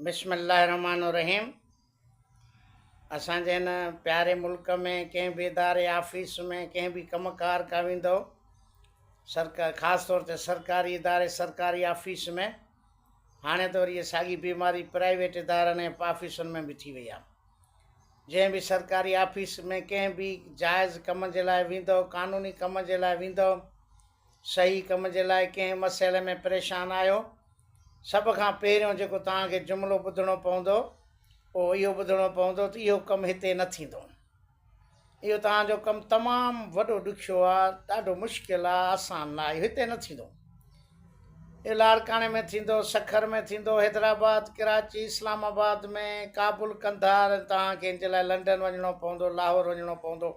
بسم الله الرحمٰن الرحيم اسان جي هن پياري ملڪ ۾ ڪنهن به اداري آفيس ۾ ڪنهن به ڪم ڪار کان ويندو سرڪار خاص طور تي سرڪاري اداري سرڪاري آفيس ۾ هاڻي ته وري اها ساڳي بيماري پرائيويٽ ادارن ۽ آفيسن ۾ به ٿي وئي آهي جنهن به سرڪاري آفيس ۾ ڪنهن به جائز ڪم جي لاء ويندو قانوني ڪم جي لاء ويندو صحيح ڪم جي لاء ڪنهن مسئلي ۾ پريشان آهيو، سڀ کان پهريون جيڪو توهان کي جملو ٻڌڻو پوندو اهو اهو ٻڌڻو پوندو ته اهو ڪم هتي نه ٿيندو. اهو توهان جو ڪم تمام وڏو ڏکيو آهي، ڏاڍو مشڪل آهي، آسان نه آهي، اهو هتي نه ٿيندو. اهو لاڙڪاڻي ۾ ٿيندو، سکر ۾ ٿيندو، حيدرآباد، ڪراچي، اسلام آباد ۾، ڪابل، قنڌار ۽ توهان کي ان جي لاء لنڊن وڃڻو پوندو، لاهور وڃڻو پوندو.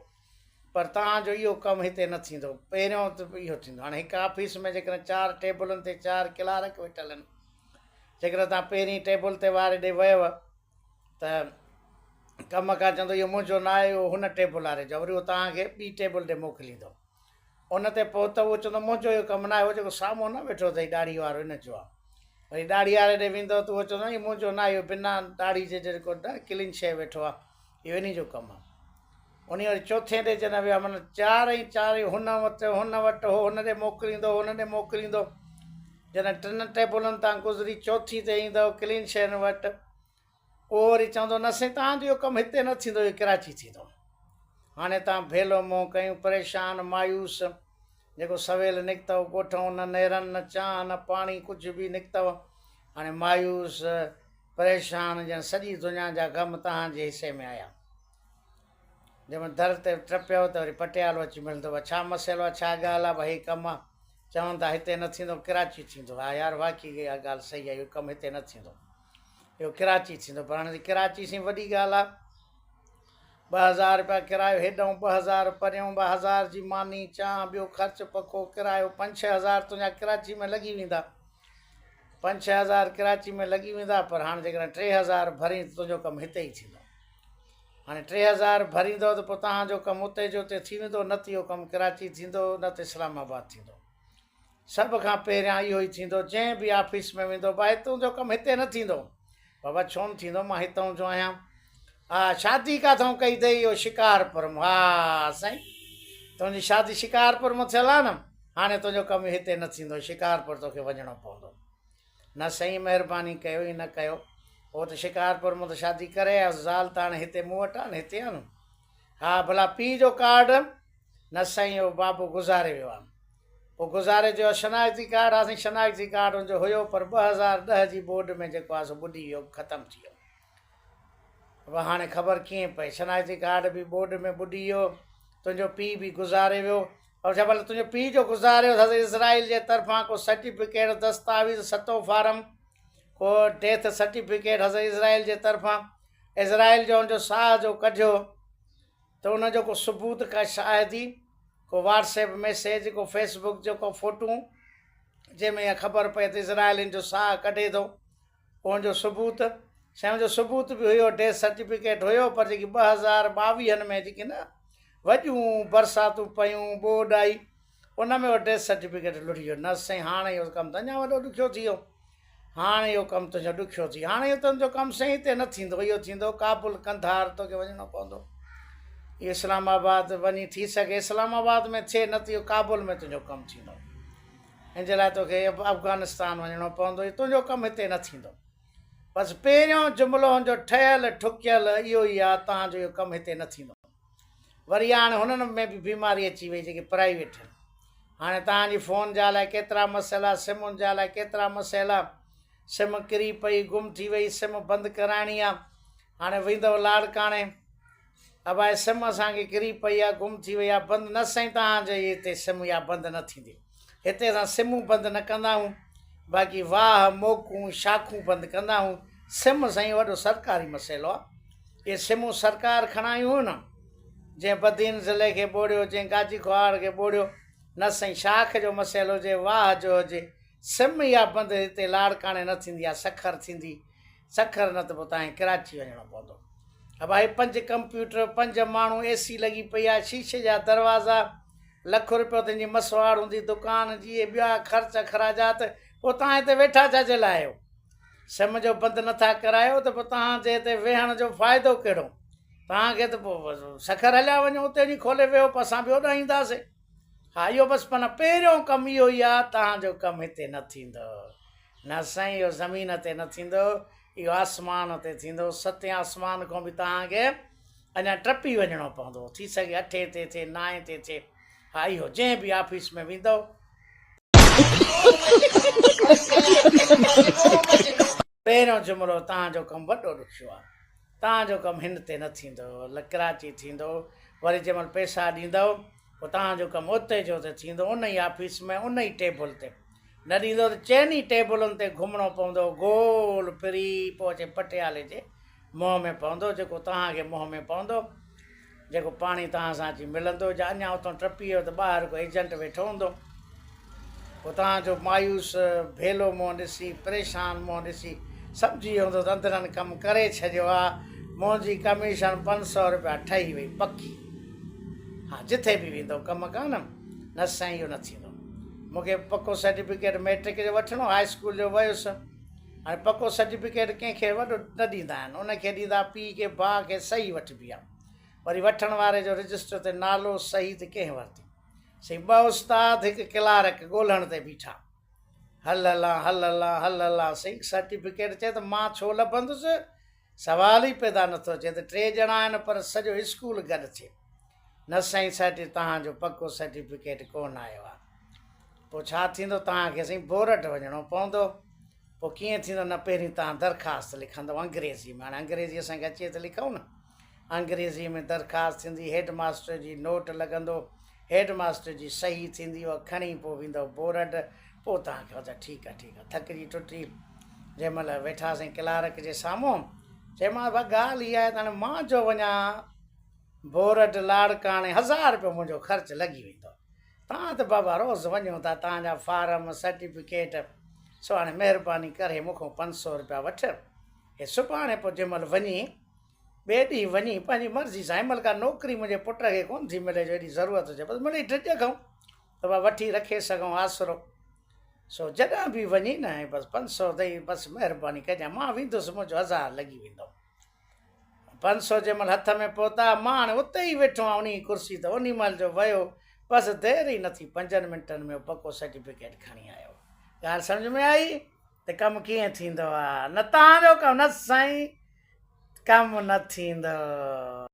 پر توهان جو اهو ڪم هتي نه ٿيندو. پهريون ته اهو ٿيندو. هاڻي هڪ آفيس ۾ جيڪڏهن چار ٽيبلن تي چار ڪلارڪ ويٺل آهن، جيڪڏهن توهان پهرين ٽيبل تي واري ڏي ويو ته ڪم کان چوندو اهو منهنجو نه آهي، اهو هن ٽيبل واري جو آهي. وري اهو توهان کي ٻي ٽيبل ڏي موڪليندو. ان تي پهتو اهو چوندو منهنجو اهو ڪم نه آهي، اهو جيڪو سامهون نه ويٺو اٿئي ڏاڙهي وارو ان جو آهي. وري ڏاڙهي واري ڏي ويندو ته اهو چوندو اهو منهنجو نه آهي، اهو بنا ڏاڙهي جي جيڪو ڪلين شيو ويٺو آهي، اهو انهي جو ڪم آهي. انهي وري چوٿين ڏي جڏهن ويا معنيٰ چار ۽ چار ئي هن وٽ هن وٽ هو هن ڏي موڪليندو هن ڏي موڪليندو جڏهن ٽن ٽيبلن تان گذري چوٿين تي ايندو ڪلين شين وٽ اهو وري چوندو نه سائين تان جو اهو ڪم هتي نه ٿيندو اهو ڪراچي ٿيندو هاڻي تان ڀيلو منهن ڪيون پريشان مايوس جيڪو سويل نڪتو ڳوٺئون نه نيرن نه چانهه نه پاڻي ڪجهه به نڪتو هاڻي مايوس پريشان ڄڻ سڄي دنيا جا غم تهان جي حصي ۾ آيا. جنهن مهل در تي ٽپيو ته وري پٽيالو اچي ملندو ڀا ڇا مسئلو آ ڇا ڳالهه آ ڀا هي ڪم آ چون ٿا هتي نه ٿيندو ڪراچي ٿيندو ها يار واقعي اها ڳالهه صحيح آ اهو ڪم هتي نه ٿيندو اهو ڪراچي ٿيندو پر هاڻي ڪراچي سين وڏي ڳالهه آ 2000 روپيا ڪرايو هيڏئون 2000 پريون 2000 جي ماني چانهه ٻيو خرچ پکو ڪرايو پنج ڇهه هزار تنهنجا ڪراچي ۾ لڳي ويندا پنج ڇهه هزار ڪراچي ۾ لڳي ويندا پر هاڻي جيڪڏهن 3000 ڀرين ته تنهنجو ڪم هتي ئي ٿيندو. هاڻي 3000 ڀريندؤ ته پوء توهان جو ڪم اتي جو اتي ٿي ويندو نه ته اهو ڪم ڪراچي ٿيندو نه ته اسلام آباد ٿيندو. سڀ کان پهريان اهو ئي ٿيندو جنهن به آفيس ۾ ويندو ڀائي تنهنجو ڪم هتي نه ٿيندو. بابا ڇو نه ٿيندو مان هتئون جو آهيان. ها شادي ڪاٿئون ڪئي اٿئي اهو شڪارپور مان. ها سائين تنهنجي شادي شڪارپور مان ٿيل آهي نه هاڻي تنهنجو ڪم هتي نه ٿيندو شڪارپور توکي وڃڻو پوندو. نه سائين مهرباني ڪيو ائين نه ڪيو. هو ته شڪارپور مان ته شادي ڪري آيس زال ته هاڻي هتي مون وٽ آهي نه هتي آهي نه. ها ڀلا پيء جو ڪارڊ؟ نه سائين اهو بابو گذاري ويو آهي. پوء گذاري چيو شناختي ڪارڊ ها سائين شناختي ڪارڊ ان جو هيو پر 2010 جي ٻوڏ ۾ جيڪو آهي سو ٻڏي ويو ختم ٿي ويو. ابا هاڻي خبر ڪيئن پئي شناختي ڪارڊ به ٻوڏ ۾ ٻڏي ويو تنهنجو پيء به گذاري ويو. ابا ڇا ڀلا تنهنجو پيء جو گذاريو حضرت اسرائيل جي طرفان ڪو سرٽيفڪيٽ دستاويز ستون فارم ڪو ڊيٿ سرٽيفڪيٽ حضرت اسرائيل جي طرفان اسرائيل جو ان جو ساهه جو ڪڍيو ته ان جو ڪو ثبوت ڪا شاهدي ڪو واٽس ايپ ميسيج ڪو فيس بڪ جو ڪو فوٽو جنهن ۾ اها خبر پئي ته اسرائيل ان جو ساهه ڪڍي ٿو ان جو ثبوت سائين ان جو ثبوت به هيو ڊيٿ سرٽيفڪيٽ هيو پر جيڪي 2022 ۾ جيڪي نه وڏيون برساتون پيون ٻوڏ آئي ان ۾ اهو ڊيٿ سرٽيفڪيٽ لڙهي ويو نه سائين هاڻ اهو ڪم ته اڃا وڏو ڏکيو ٿي ويو هاڻ اهو ڪم تنهنجو ڏکيو ٿي هاڻ اهو تنهنجو ڪم سائين هتي نه ٿيندو اهو ٿيندو ڪابل قنڌار توکي وڃڻو پوندو اهو اسلام آباد وڃي ٿي سگهي اسلام آباد ۾ ٿئي نه ته اهو ڪابل ۾ تنهنجو ڪم ٿيندو ان جي لاء توکي افغانستان وڃڻو پوندو اهو تنهنجو ڪم هتي نه ٿيندو بس پهريون جملو هن جو ٺهيل ٺڪيل اهو ئي آهي توهان جو اهو ڪم هتي نه ٿيندو وري هاڻي هنن ۾ به بيماري اچي وئي جيڪي پرائيويٽ آهن هاڻي توهان جي فون جا الائي ڪيترا مسئلا سمن جا الائي ڪيترا مسئلا سم ڪري پئي گم ٿي وئي سم بند ڪرائڻي آ هاڻي ويندو لاڙڪاڻي ابا هي سم اسان کي ڪري پئي آ گم ٿي وئي آ بند نه سائين توهان جي هتي سم اها بند نه ٿيندي هتي اسان سمون بند نه ڪندا آهيون باقي واهه موڪون شاخون بند ڪندا آهيون سم سائين وڏو سرڪاري مسئلو آ اهي سمون سرڪار کڻايون هيون نه جنهن بدين ضلعي کي ٻوڙيو جنهن گاجي کوهاڙ کي ٻوڙيو نه سائين شاخ جو مسئلو هجي واهه جو هجي سم اها بند هتي لاڙڪاڻي نه ٿيندي اها سکر ٿيندي سکر نه ته پوء توهان کي ڪراچي وڃڻو پوندو. ابا هي پنج ڪمپيوٽر، پنج ماڻهو، اي سي لڳي پئي آهي، شيشي جا دروازا، لک روپيو تنهنجي مسواڙ هوندي دڪان جي، اهي ٻيا خرچ اخراجات، پوء توهان هتي ويٺا ڇا جي لاء آهيو؟ سم جو بند نٿا ڪرايو ته پوء توهان جي هتي ويهڻ جو فائدو ڪهڙو؟ توهان کي ته پوء سکر هليا وڃو اتي وڃي کولي ويهو پوء اسان به اوڏانهن اينداسين. ها اهو بس معنيٰ پهريون ڪم اهو ئي آهي توهان جو ڪم هتي نه ٿيندو. نه سائين اهو زمين تي نه ٿيندو اهو آسمان تي ٿيندو. ستين آسمان کان به توهان کي اڃا ٽپي وڃڻو پوندو. ٿي سگهي اٺين تي ٿئي نائين تي ٿئي. ها اهو جنهن به آفيس ۾ ويندؤ. پهريون جملو توهان جو ڪم وڏو ڏکيو آهي. توهان جو ڪم هن تي نه ٿيندو. ڪراچي ٿيندو. وري جنهن مهل پئسا ڏيندؤ پوء توهان جو ڪم اتي جو اتي ٿيندو ان ئي آفيس ۾ ان ئي ٽيبل تي. نه ڏيندؤ ته چئن ئي ٽيبلن تي گهمڻو پوندو گول ڦري پوء اچي پٽيالي جي منهن ۾ پوندو جيڪو توهان کي منهن ۾ پوندو. جيڪو پاڻي توهان سان اچي ملندو جا اڃا اتان ٽپي ويو ته ٻاهر ڪو ايجنٽ ويٺو هوندو. پوء توهان جو مايوس ڀيلو منهن ڏسي، پريشان منهن ڏسي سمجهي ويو هوندو ته اندرن ڪم ڪري ڇڏيو آ، منهنجي ڪميشن 500 رپيا ٺهي وئي پڪي. ها جٿي به ويندو ڪم ڪانه. نه سائين اهو نه ٿيندو. مون کي پڪو سرٽيفڪيٽ مئٽرڪ جو وٺڻو، هاء اسڪول جو ويس. هاڻي پڪو سرٽيفڪيٽ ڪنهن کي وڏو نه ڏيندا آهن، ان کي ڏيندا پيء کي ڀاء کي صحيح وٺبي آ. وري وٺڻ واري جو رجسٽر تي نالو صحيح ته ڪنهن ورتي. سائين ٻه استاد هڪ ڪلارڪ ڳولڻ تي بيٺا. هل هلان هل هلان هل هلان سائين سرٽيفڪيٽ چئي ته مان ڇو لڀندس؟ سوال ئي پيدا نٿو اچي ته ٽي ڄڻا آهن پر سڄو اسڪول گڏ ٿئي. نه سائين سرٽي توهان جو پڪو سرٽيفڪيٽ ڪونه آيو آ. پوء ڇا ٿيندو توهان کي سائين بورڊ وڃڻو پوندو. پوء ڪيئن ٿيندو نه پهرين توهان درخواست لکندو انگريزي ۾ هاڻي انگريزي اسان کي اچي ته لکون نه. انگريزي ۾ درخواست ٿيندي هيڊ ماستر جي نوٽ لڳندو هيڊ ماستر جي صحيح ٿيندي اها کڻي پوء ويندو بورڊ پوء توهان کي اچا ٺيڪ آ ٺيڪ آ ٿڪجي ٽٽي جنهن مهل ويٺاسين ڪلارڪ جي سامهون چيومانس ڀا ڳالهه اها آهي ته هاڻي مان جو وڃان بورڊ لاڙڪاڻي هزار رپيو منهنجو خرچ لڳي ويندو توهان ته بابا روز وڃو ٿا توهان جا فارم سرٽيفڪيٽ سو هاڻي مهرباني ڪري مون کان 500 رپيا وٺ هي سڀاڻي پوء جنهن مهل وڃي ٻئي ڏينهن وڃي پنهنجي مرضي سان هن مهل ڪا نوڪري منهنجي پٽ کي ڪونه ٿي ملي جو ايڏي ضرورت هجي بس مڙئي ڊڄ کان ته وا وٺي رکي سگهون آسرو سو جڏهن به وڃي نه ۽ بس 500 ڏئي بس مهرباني ڪجان مان ويندس منهنجو هزار لڳي ويندو. 500 جنهن مهل هٿ ۾ پهتا مان هاڻي اتي ئي ويٺو آهيان انهي ڪرسي تي انهي مهل جو ويو بس دير ئي نه ٿي پنجن منٽن ۾ پڪو سرٽيفڪيٽ کڻي آيو. ڳالهه سمجهه ۾ آئي ته ڪم ڪيئن ٿيندو آ نه توهان جو ڪم نه سائين ڪم نه ٿيندو.